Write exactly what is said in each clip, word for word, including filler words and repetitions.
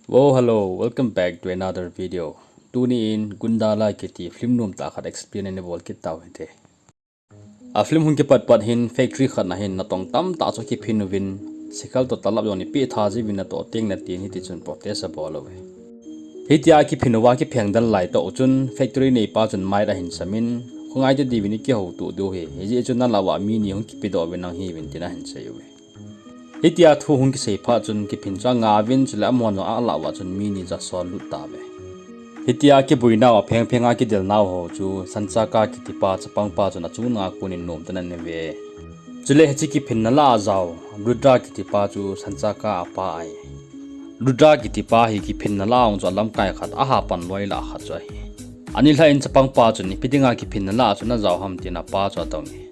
Well, hello, welcome back to another video. Tuni in Gundala kiti film nom tah khat explain in bol kit tau hite. A film hung kipat pat hin factory khat na hin natong tamtah chu kiphin uvin, sikhal to talap jong ni pe tha ji vin nato teng na tin hiti chun protest abol uve. Hitia kiphin uva kipheng dal lai to chun factory neipa chun mic ahin samin, khongai te diuvin i kihou tu diu hi, hijeh chun nalah uva mi ni hung kipe doh uvin nang hi vin tin ahin sei uve. Hitia thu hung kisei phat chun kiphin chu anga uvin chule amahon jong alah uva chun mi ni ja sol lut tauve. Hitia kibuinau apheng phenga kidelnau ho chu Sanchaka kitipa chapangpa chun achunga konin nom tan ahin ve. Chule hiche kiphinna lah a jao Rudra kitipa chu Sanchaka apa ahi. Rudra kitipa hi kiphinna lah a jong chu alamkai khat, ahapan loi lah khat chu ahi. Ani lha in chapangpa chun ipi dinga kiphinna lah a chu najao ham tin apa chu adong e.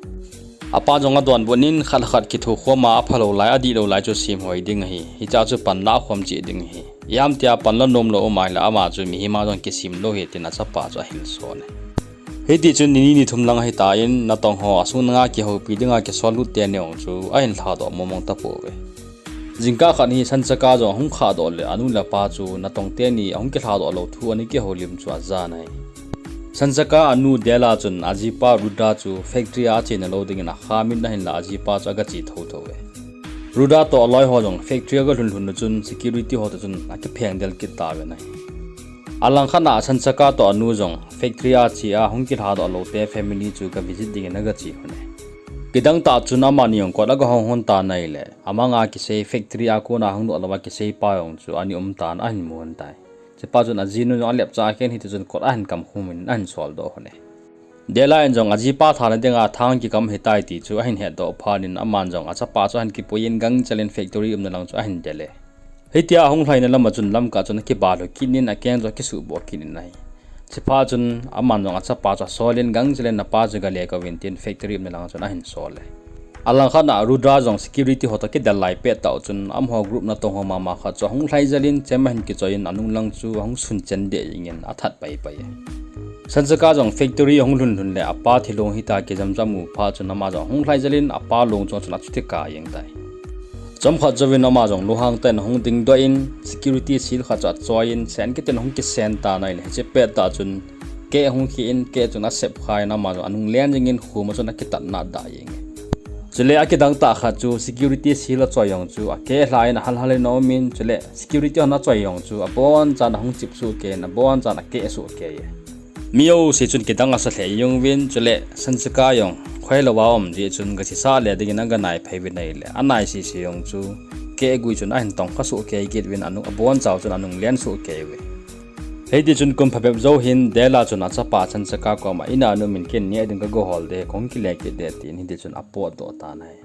Apa jong adonbut in khat le khat kitho khom a, aphalou lai, adihlou lai chu semhoi ding ahi. Hichea chu pan lah khom cheh ding ahi. Ijemtia pan la nomlou um ahile ama chu mihem a jong kisim lou ahi tin achapa chu ahilson e. Hiti chun ni ni ni thum lang ahitan, natong ho asung nanga kihoupi dinga kisol lut teni jong chu ahin lhadoh mong mong tapouve. Jingkah khat hi Sanchaka jong ahung khahdoh le anu le apa chu natong teni ahung kilhadoh lou thu ana kihoulim chu ajan ahi. Sanchaka anu Della chun ajipa Rudra chu factory a achena lou dingin akhamin ahinla ajipa chu agache thotho uve. Rudra toh aloi ho jong factory a agalhun lhun u chun security ho toh chun akipheng del kit tauve ahi. Alangkhat a Sanchaka toh anu jong factory a che a hung kilhadoh lou te family chu ga visit dingin agache lhon e. Kidang tah chun amani jong kot agahong lhon tan ahile, amanga kisei factory a kona hung doh louva kiseipa jong chu ana um tan ahin mu lhon tai. Hichepa chun ajinu jong alepcha khen hiti chun kot ahin kam khum in ahin soldoh lhon e. Della in jong ajipa thana dinga thang kikam ahitai ti chu ahin hetdoh phat in aman jong achapa chu ahin kipuiyin gangchel in factory umna lang chu ahin del e. Hitia ahung lhaina lama chun lamkah chun akibal lhu kit in akeng chu akisuhboh kit in ahi. Hichephat chun aman jong achapa chu asolin gangchel in napa chu gale kou vin tin factory umna lang chun ahin sol e. Alangkhat a Rudra jong security ho toh kidel lai pet tah chun amaho group natong ho mama khat chu ahung lhaijel in chem ahin kichoi in anung lang chu ahung sun chen deh jengin athat paipai e. Sanchaka jong factory ahung lhun lhun le apa thilong hita kijam jam u phat chun ama jong ahung lhaijel in apa long chunga chun achuti kah jeng tai. Chomkhat jouvin ama jong lunghang tah in ahung dingdoh in security seal khat chu achoiyin sen kit in ahung kisen tan ahile hiche pet tah chun keh ahung khe in keh chun asep khan ama jong anung len jengin khuma chun akitat nadah jeng e. Chule akidang tah khat chu security seal achoi jong chu akeh lhan ahal hal in aumin chule security hon achoi jong chu abonchan ahung chip sohkei in abonchan akeh sohkei e. Mi jouse chun kidang asa lheh jeng uvin chule Sanchaka jong khoilouva um jeh chun gasisa le dingin aganai phei uvin ahile anai sese jong chu keh gui chun ahin tongkha sohkei kit uvin anung abonchau chun anung len sohkei uve. Hiti chun kum phabep jou hin Della chun achapa Sanchaka koma in a um in ken neh ding kaga hol ding, kahung kile kit ding tin hiti chun apotdoh tan ahi.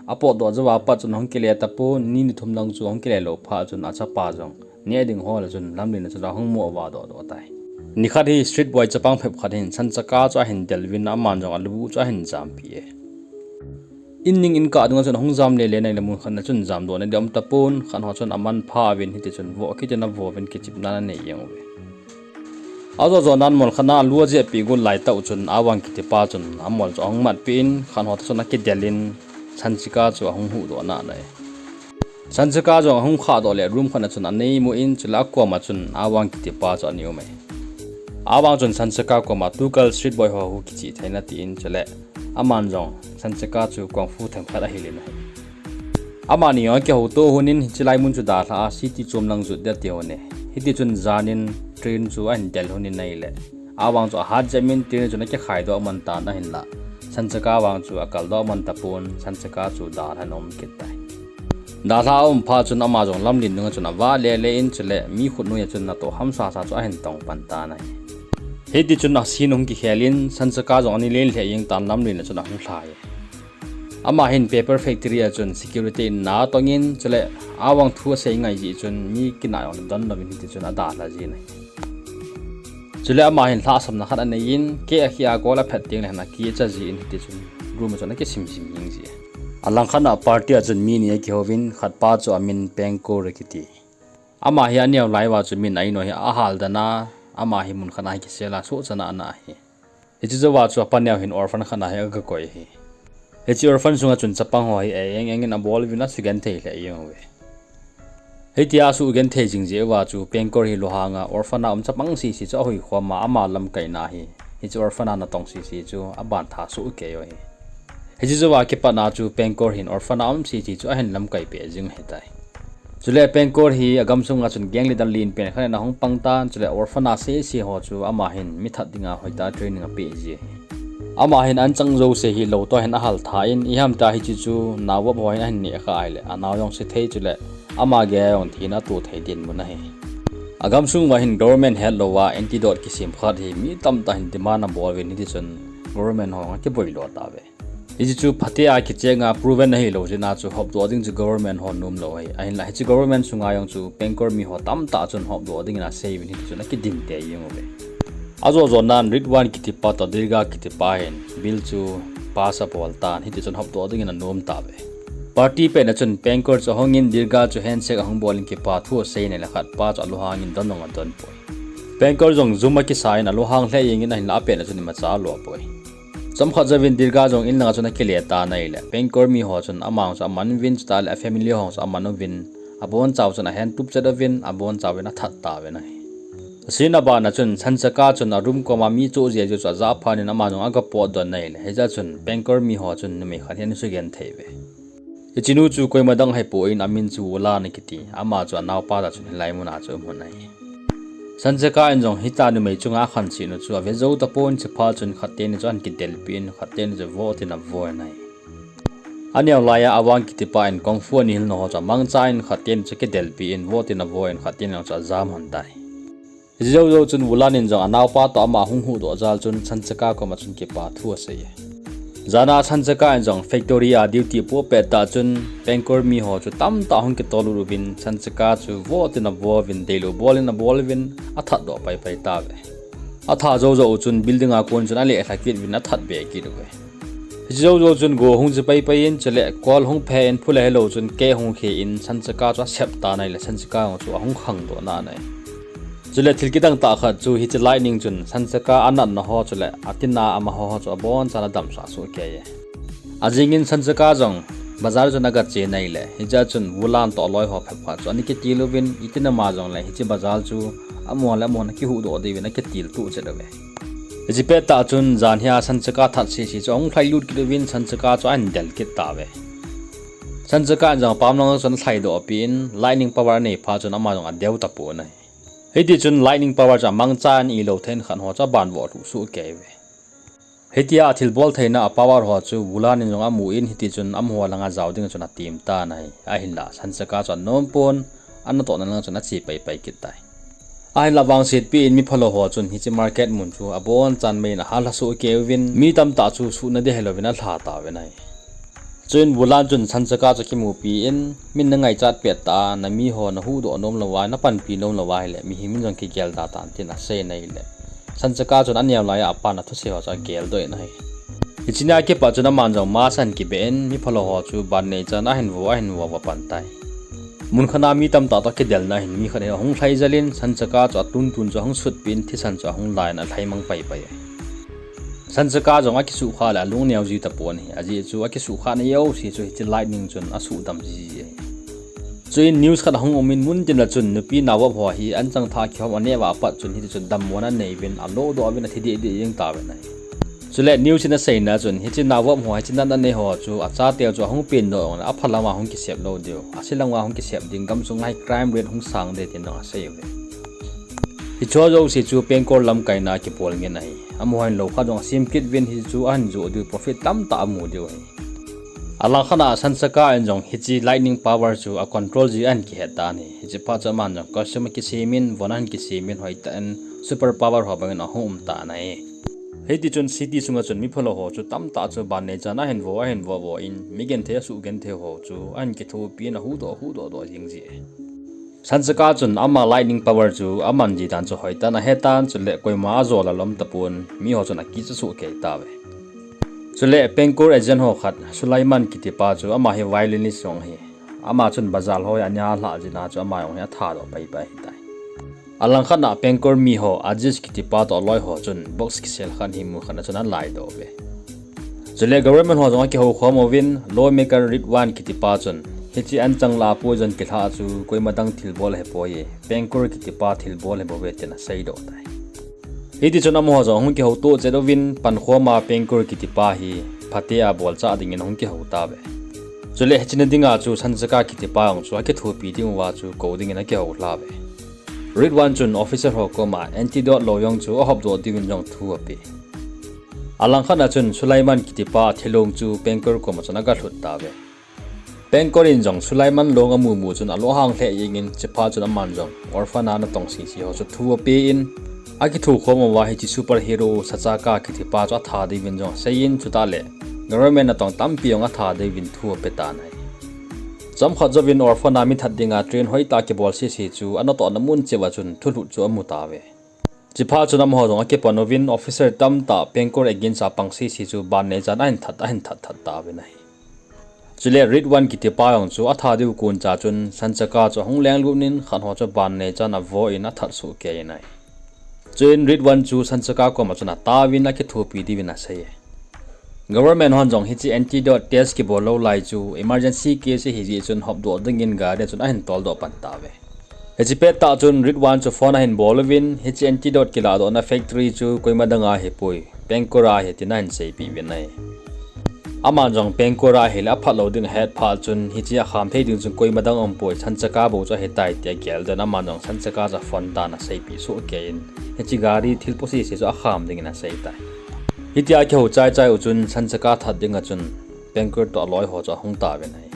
Apotdoh jouva pat chun ahung kile tapon, ni ni thum lang chu ahung kile lou phat chun achapa jong neh ding hol a chun lamlen a chun ahung mo vadoh doh tai. Nikhat hi street boy chapang phabep khat hin Sanchaka chu ahin del uvin aman jong alu chu ahin jampi e. In ning in kah dunga chun ahung jam lele in ahile mun khat na chun jamdoh na ding aum tapon, khat ho chun aman pha uvin hiti chun vo kit in avo uvin kichepna anei jeng uve. Ajo jo nan mol khat na alu ajehpeh got lai tah chun Awang kitipa chun amol chu ahung matpeh in khat ho toh chun akidel in Sanchaka chu ahung huhdoh nalai. Sanchaka jong ahung khahdoh le room khat na chun ana imu in chule akoma chun Awang kitipa chu ana um e. Awang chun Sanchaka koma tukal street boy ho hu kichih theina tin chule aman jong Sanchaka chu kung fu themkhat ahil in ahi. Amani jong akihouto lhon in hiche lai mun chu dalha a city chom lang jot ding ati lhon e. Hiti chun jan in train chu ahin del lhon in ahile Awang chu ahat jep in train chun akikhaidoh man tan ahinla Sanchaka vang chu akaldoh man tapon, Sanchaka chu dalha in aum kit tai. Dalha aum phat chun ama jong lamlen dunga chun avah lele in chule mi khut noiya chun natoh hamsasa chu ahin tong pan tan ahi. Hiti chun a scene ahung kikhel in Sanchaka jong ana len lheh jeng tan lamlen a chun ahung lhai e. Ama hin paper factory a chun security in na atong in chule Awang thu asei ngai jeh chun mi kinah jong don louvin hiti chun adalha jin ahi. Chule ama hin lhahsamna khat anei in keh akhe a kol aphet tengle hin akicha jin hiti chun room a chun akisim sim jing ji e. Alangkhat a party a chun mi ni akihouvin khatpa chu amin Pengkor akiti. Ama hi aneo lai uva chu min a in u hi ahal dan a, ama hi mun khat a hi kisel a sohchan a ana ahi. Hiche jouva chu apa neo hin orphan khat a hi agakoi ahi. Hiche orphan sunga chun chapang ho hi e eng eng in abol uvin asugenthei lheh jeng uve. Hitia sugenthei jing jeh uva chu Pankor hi lunghanga orphan a um chapang sese chu ahoikhom a, ama lamkaina hi hiche orphan a natong sese chu aban tha sohkei u ahi. Hiche jouva kipatna chu Pankor hin orphan a um sese chu ahin lamkai peh jing ahitai. Chule Pankor hi agamsunga chun gang leader lenpen khat in ahung pang tan, chule orphan a sese ho chu ama hin mithat dinga hoitah training apeh ji ahi. Ama hin anchang jouse hi lou toh hin ahal tha in, iham tia hiche chu naovop ho hin ahin neh kha ahile anao jong se thei, chule ama geiya jong thina ato thei dinmun ahi. Agamsung uva hin government hetlouva antidote kisem khat hi mi tamtah hin demand abol uvin, hitichun government ho jong akiboi lo tauve. Hiche chu phatea kichenga proven ahilou jeh a chu hopdoh ding chu government ho nom lou ahi. Ahinla hiche government sunga jong chu Pankor mi ho tamtah chun hopdoh dingin asei uvin, hitichun akidinte jeng uve. Ajo jonan Ridwan kitipa toh Dirga kitipa hin bill chu pass abol tan, hitichun hopdoh dingin anom tauve. Party petna chun Pankor chu ahungin Dirga chu handshake ahung bolin kipa thu asei in ahile khatpa chu alunghangin don jong adonpoi. Pankor jong jum akisa in alunghang lheh jengin ahinla apetna chun imacha alo poi. Chomkhat jouvin Dirga jong in langa chun akile tan ahile Pankor mi ho chun ama jong chu aman uvin, chutah le a family ho jong chu aman uvin, abonchau chun ahentup chet uvin, abonchauvin athat tauvin ahi. Asen abana chun Sanchaka chun a room koma mi choh jeh jeh chu ajah phat in ama jong agapotdoh in ahile, hijeh chun Pankor mi ho chun numei khat hi ana sugenthei uve. Hichenu chu koima dang ahipoi, amin chu Wulan akiti, ama chu anaopa toh chun hilai muna chu um u ahi. Sanchaka in jong hitia numei chunga akhansetnu chu ave jou tapon, hiche phat chun khat teni chu ahin kidelpeh in, khat teni chu vo tin avo in ahi. Aneo laiya Awang kitipa in kung fu ana hilna ho chu amangchan khat teni chu akidelpeh in, vo tin avo in khat teni jong chu ajam lhon tai. Hiche jou jou chun Wulan in jong anaopa toh ama ahung huhdoh jal chun Sanchaka koma chun kipa thu asei e. Jana Sanchaka in jong factory a duty apoh pettah chun Pankor mi ho chu tamtah ahung kitolut uvin, Sanchaka chu vo tin avo uvin, deilou bol in abol uvin, athatdoh paipai tauve. Athat jou jou u chun building a kon chun alelha kit uvin athat be kit uve. Hiche jou jou chun go ahung ji paipai in, chule kol ahung phe in, phule hilou chun kei ahung khe in, Sanchaka chu asep tan ahile Sanchaka jong chu ahung khangdoh nan ahi. Chule thil kidang tah khat chu hiche lightning chun Sanchaka anatna ho chule atina amaho ho chu abonchan adamsah sohkei e. Ajingin Sanchaka jong bazar chun agache in ahile, hijeh chun Wulan toh aloi ho phabep khat chu ana kitil uvin, itin ama jongle hiche bazar chu amaho le amaho ana kihuhdoh diuvin akitiltuh chet uve. Hiche pettah chun jan hia Sanchaka that sese chu ahung lhailut kit uvin, Sanchaka chu ahin del kit tauve. Sanchaka in jong apam lang chun alhaidoh peh in, lightning power anei phat chun ama jong adeu tapon ahi. Hitichun lightning power chu amangchan ilou thei khat ho chu abanvoh lhuh sohkei uve. Hitia athilbol theina a power ho chu Wulan in jong amu in, hitichun amaho langa jao ding chun atem tan ahi. Ahinla Sanchaka chu anom pon, anatohna lang chun ache paipai kit tai. Ahinla vangsetpi in miphalou ho chun hiche market mun chu abonchan mei in ahal lha sohkei uvin, mi tamtah chu suhna ding helouvin alha tauvin ahi. Chuin Wulan chun Sanchaka chu akimupi in, min nangaichat pettah a, namiho nahuhdoh nom louva, napanpi nom louva ahile mihem in jong kigel da tan tin asei in ahile, Sanchaka chun aneo laiya apan athusei ho chu ageldoh in ahi. Hiche nia kipat chun aman jong mask ahin kibeh in, miphalou ho chu ban neichan ahin vo, ahin vo, vo pan tai. Mun khat a mi tamtah toh kidelna hin mi khat hi ahung lhai jel in, Sanchaka chu atuntun chu ahung sutpeh in, thisan chu ahung la in alhai mang paipai ahi. Sanchaka jong akisuhkhah le alung neo ji tapon ahi, ajeh chu akisuhkhahna jouse chu hiche lightning chun asuhdam jiji ahi. Chuin news khat ahung um in, muntin la chun nupi naovop ho hi anchang thah kihom aneh uva apat chun hitichun dammo ana nei uvin, alodoh uvin, athi dehdeh jeng tauvin ahi. Chule news in aseina chun hiche naovop ho, hiche natna nei ho chu achateu chu ahung pendoh jongle aphalam uva hung kisep lou diu, aselam uva hung kisep ding, gamsunga hi crime rate hung sang ding tin jong asei uve. Hicheho jouse chu Pankor lamkaina a kibol ngen ahi. Amahon lou khat jong asem kit uvin, hichu ahin joh diu, profit tamtah amu diu ahi. Alangkhat a Sanchaka in jong hiche lightning power chu acontrol ji ahin kihet tan ahi. Hiche phat chu aman jong costume akisem in, von ahin kisem in, hoitah in super power ho bangin ahung um tan ahi. Hitichun city sunga chun miphalou ho chu tamtah chu ban neichan ahin vo, ahin vo vo in, mi genthei asuh genthei ho chu ahin kithopi in ahuhdoh, ahuhdoh doh jing ji e. Sanchaka chun ama lightning power chu aman ji dan chu hoitah in ahetan, chule koima ajol alom tapon, miho chun akicha sohkei tauve. Chule Pankor agent ho khat Sulaiman kitipa chu ama hi violin jong ahi. Ama chun bazar ho hi ana lhah jeh a chu ama jong hi athadoh paipai ahitai. Alangkhat a Pankor miho Aziz kitipa toh aloi ho chun box kisel khat hi mun khat a chun alaidoh uve. Chule government ho jong akihoukhom uvin, lawmaker Ridwan kitipa chun Hiche anchang lah a poison kilha chu koima dang thilbol ahipoi, Pengkor kitipa thilbol ahibouve tin aseidoh tai. Hitichun amaho jong ahung kihouto chet uvin, pankhom a Pengkor kitipa hi phatea bolchah dingin ahung kihou tauve. Chule hiche na dinga chu Sansaka kitipa jong chu akithopi diuva chu kou dingin akihou lhauve. Ridwan chun officer ho koma antidote lou jong chu ahopdoh diuvin jong thu ape. Alangkhat a chun Sulaiman kitipa thilong chu Pengkor koma chun agalhut tauve. Pengkor in jong Sulaiman long amumu chun alunghang lheh jengin, chuphat chun aman jong orphan a natong sese ho chu thu apen, akithukhom uva hiche superhero Sansaka kitipa chu atha diuvin jong aseiyin, chutah le government natong tampi jong atha diuvin thu apetan ahi. Chomkhat jouvin orphan a mi that dinga train hoitah kibol sese chu anatohna mun cheh uva chun thulhut chu amu tauve. Chuphat chun amaho jong akipon uvin, officer tamtah Pengkor against a pang sese chu ban neichan ahin that, ahin that that tauvin ahi. Chule Ridwan kitipa jong chu atha diu koncha chun Sansaka chu ahung lenglut in, khat ho chu ban neichan avoh in athat sohkei in ahi. Chuin Ridwan chu Sansaka koma chun ataovin akithopi diuvin aseiye. Government hon jong hiche antidote test kibol lou lai chu emergency case ahijeh chun hopdoh dingin gari chun ahin toldoh pan tauve. Hiche pettah chun Ridwan chu phone ahin bol uvin, hiche antidote kilahdohna factory chu koima danga ahipoi, Pengkor a ahi tin ahin seipeh uvin ahi. Aman jong Pengkor a ahile aphat lou ding ahet phat chun, hiche akham thei ding chun koima dang aumpoi, Sansaka bou chu ahitai tia geldoh in, aman jong Sansaka chu aphone tan aseipeh sohkei in, hiche gari thilpo sese chu akham dingin aseitai. Hitia kihou chaichai u chun Sansaka that dinga chun Pengkor toh aloi ho chu ahung tauvin ahi.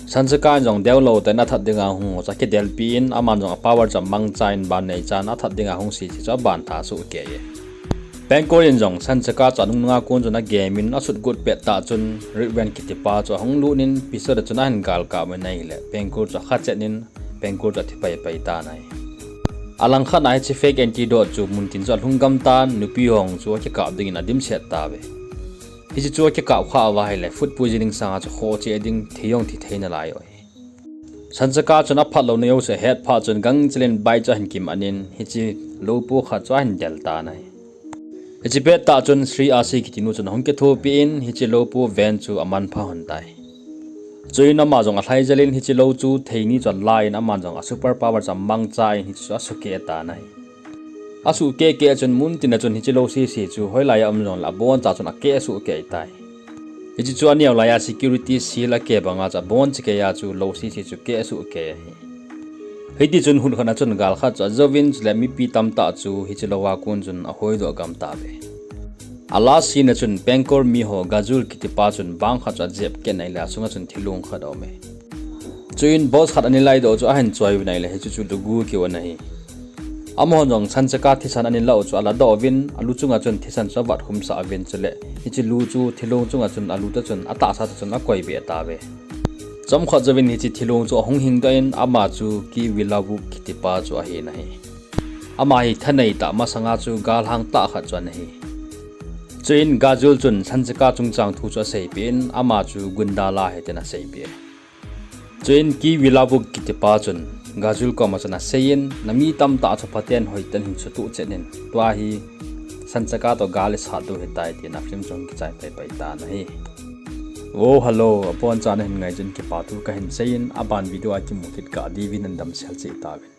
Sansaka in jong deulou tah in athat dinga hung ho chu akidelpi in, aman jong a power chu amangcha in, ban neichan athat dinga hung sese chu abantha sohkeiye. Pengkor in jong Sansaka chu anungnunga kon chun agemin, asut got pettah chun Ridwan kitipa chu ahung lut in, pistol a chun ahin galkap in ahile, Pengkor chu akha chet in, Pengkor chu athi paipai tan ahi. Alangkhat a hiche fake antidote chu muntin chu alhung gam tan, nupi ho chu akikap dingin adimset tauve. Hiche chu akikap khah uva ahile food poisoning sanga chu khoh cheh ding, thi jong thi thei nalai u ahi. Sansaka chun aphat louna jouse ahet phat chun gangchel in bike chu ahin kiman in, hiche loupu khat chu ahin del tan ahi. Hiche pettah chun Sri Asi kitinu chun ahung kithopi in, hiche loupu van chu amanpha lhon tai. Chuin ama jong alhaijel in hiche lou chu theini chu ala in, aman jong a super power chu amangcha in hiche chu asukeh tan ahi. Asukeh keh chun muntin a chun hiche lou sese chu hoilai a um jongle aboncha chun akeh sohkei tai. Hiche chu aneo laiya security seal akeh banga chu aboncha keiya chu lou sese chu keh sohkei ahi. Hitichun hun khat a chun gal khat chu ajouvin, chule mipi tamtah chu hiche louva kon chun ahoidoh gam tauve. A last scene a chun Pengkor miho Gajul kitipa chun bang khat chu ajep keh in ahile, asunga chun thilong khat aume. Chuin boss khat ana laidoh chu ahin choi uvin ahile, hiche chu lugu kiti u ahi. Amahon jong Sansaka thisan ana lah u chu aladoh uvin, alu chunga chun thisan chu avat khumsah uvin, chule hiche lu chu thilong chunga chun alut a chun atahsa toh chun akoibeh tauve. Chomkhat jouvin hiche thilong chu ahung hingdoh in, ama chu Ki Wilavuk kitipa chu ahin ahi. Ama hi thanei tah, masanga chu galhang tah khat chu ana hi. Chuin Gajul chun Sansaka chungchang thu chu aseipeh in, ama chu gunda la ahi tin aseipeh e. Chuin Ki Wilavuk kitipa chun Gajul koma chun aseiyin, nami tamtah chu phaten hoiten hin sutoh chet in, tua hi Sansaka toh gal isat diu ahitai tin a film chu hung kichai paipai tan ahi. Oh, hello, abonchan nahin ngai jeh un kipathu kahin seiyin, aban video a kimu kit kah diuvin nadamsel cheh tauvin.